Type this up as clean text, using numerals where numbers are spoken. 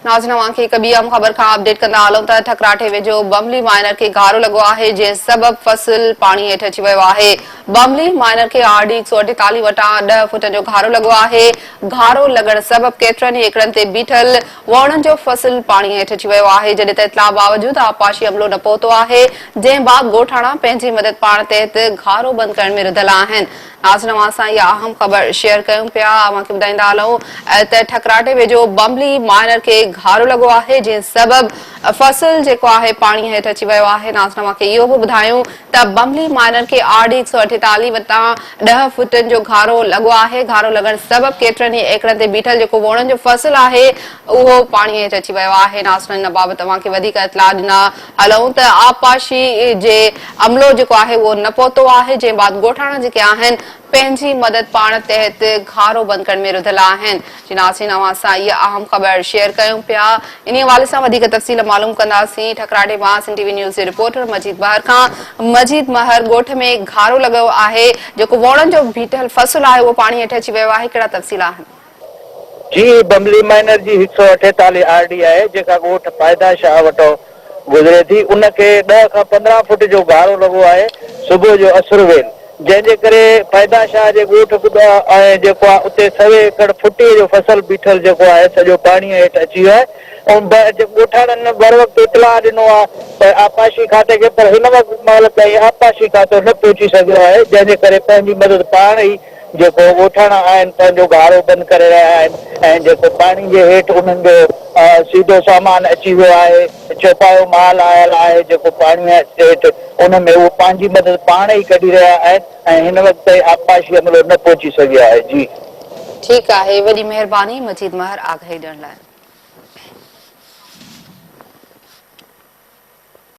ناظرين اوهان کي هڪ ٻي اهم خبر کان اپڊيٽ ڪندا هلون ته ٺڪراٺي ويجهو بملي مائنر کي گهارو لڳو آهي جنهن سبب فصل پاڻي هيٺ اچي ويو آهي بملي مائنر کي آر ڊي 148 وٽان ڏهه فوٽن جو گهارو لڳو آهي گهارو لڳڻ سبب ڪيترن ئي ايڪڙن تي بيٺل ووڻن جو فصل پاڻي هيٺ اچي ويو آهي جڏهن ته اطلاع باوجود آبپاشي عملو نه پهتو آهي جنهن بعد ڳوٺاڻا پنهنجي مدد پاڻ تحت گهارو بند ڪرڻ ۾ رڌل آهن ناظرين اوهان سان اها اهم خبر شيئر ڪيون پيا اوهان کي ٻڌائيندا هلون ته ٺڪراٽي ويجهو بمبلي مائنر کي گهارو لڳو آهي جنهن سبب فصل جيڪو آهي پاڻي هيٺ اچي ويو آهي ناظرين اوهان کي اهو به ٻڌايون ته بمبلي مائنر کي آر ڊي 148 وٽان 10 فٽن جو گهارو لڳو آهي گهارو لڳڻ سبب ڪيترن ئي ايڪڙن تي بيٺل جيڪو ووڻن جو فصل آهي اهو پاڻي هيٺ اچي ويو آهي ناظرين ان بابت اوهان کي وڌيڪ اطلاع ڏنا هلون ته آبپاشي جي عملو جيڪو آهي اهو نه پهتو آهي جنهن بعد ڳوٺاڻا جيڪي آهن پنهنجي مدد پاڻ تحت گهارو بند ڪرڻ ۾ رڌل آهن جي ناظرين اوهان سان اها اهم خبر شيئر ڪيون پيا انهي حوالي سان وڌيڪ تفصيل معلوم ڪنداسين ٺڪراٺي مان سنڌ ٽي وي نيوز جي رپورٽر مجيد مهر کان مجيد مهر ڳوٺ ۾ گهارو لڳو آهي جيڪو ووڻن جو بيٺل فصل آهي اهو پاڻي هيٺ اچي ويو آهي ڪهڙا تفصيل آهن. جي بملي مائنر جي هڪ سئو اٺيتاليهه آر ڊي آهي جيڪا ڳوٺ پائدا شاهه وٽان گذري ٿي ان کي ڏهه کان 15 فوٽ جو گهارو لڳو آهي صبح جو اسر ويل جنهن جي ڪري پائدا شاهه جي ڳوٺ ۽ جيڪو آهي اتي سوين ايڪڙ ڦٽي جو فصل بيٺل جيڪو آهي سڄو پاڻي هيٺ اچي ويو آهي ۽ ڳوٺاڻن بروقت اطلاع ڏنو آهي ته آبپاشي کاتي کي پر هن وقت مهل تائين آبپاشي کاتو نه پهچي سگهيو آهي جنهن جي ڪري پنهنجي مدد پاڻ ئي جيڪو ڳوٺاڻا آهن پنهنجو گهارو بند ڪري رهيا آهن ۽ جيڪو پاڻي جي هيٺ انهن جو سيڌو سامان اچي ويو آهي چوپايو مال آيل آهي جيڪو پاڻي هيٺ ان ۾ اهو پنهنجي مدد پاڻ ئي ڪڍي رهيا آهن ۽ هن وقت تائين آبپاشي عملو نه پهچي سگهيو آهي جي. ٺيڪ آهي وڏي مهرباني مجيد مهر آگاهي ڏيڻ لاء.